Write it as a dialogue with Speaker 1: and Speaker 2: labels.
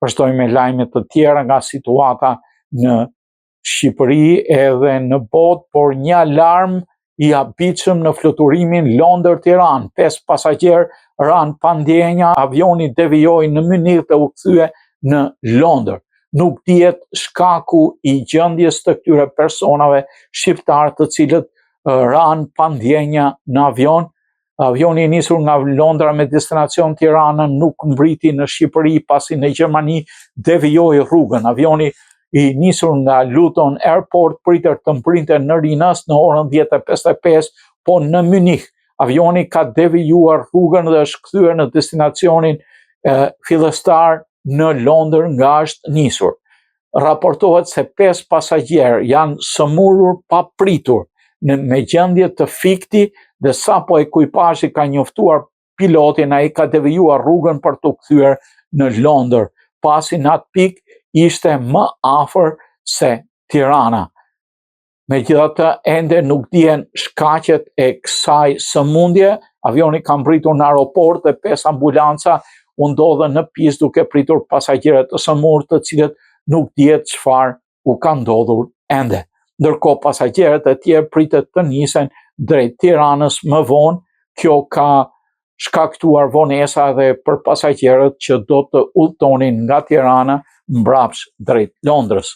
Speaker 1: Vazhdojmë me lajme të tjera nga situata në Shqipëri edhe në botë, por një alarm i habitshëm në fluturimin Londër-Tiranë. 5 pasagjerë ranë pa ndjenja, avioni devijoi në Mynih dhe u kthye në Londër. Nuk dihet shkaku i gjendjes të këtyre personave shqiptarë të cilët ranë pa ndjenja në avion. Avioni i nisur nga Londra me destinacion Tiranën nuk mbriti në Shqipëri pasi në Gjermani devijoi rrugën. Avioni i nisur nga Luton Airport pritet të mbrinte në Rinas në orën 10:55, po në Mynih. Avioni ka devijuar rrugën dhe është kthyer në destinacionin fillestar në Londër nga është nisur. Raportohet se 5 pasagjerë janë sëmurur papritur në me gjendje të fikti dhe sapo ekuipazhi ka njoftuar pilotin, ai ka devijuar rrugën për t'u kthyer në Londër, pasi në atë pikë ishte më afër se Tirana. Megjithatë, ende nuk dihen shkaqet e kësaj sëmundje. Avioni ka mbritur në aeroport dhe 5 ambulanca u ndodhën në pistë duke pritur pasagjerët të sëmurë, të cilët nuk dihet çfarë u ka ndodhur ende. Ndërkohë, pasagjerët e tjerë pritet të nisen drejt Tiranës më vonë. Kjo ka shkaktuar vonesa edhe për pasagjerët që do të udhëtonin nga Tirana mbrapsht drejt Londrës.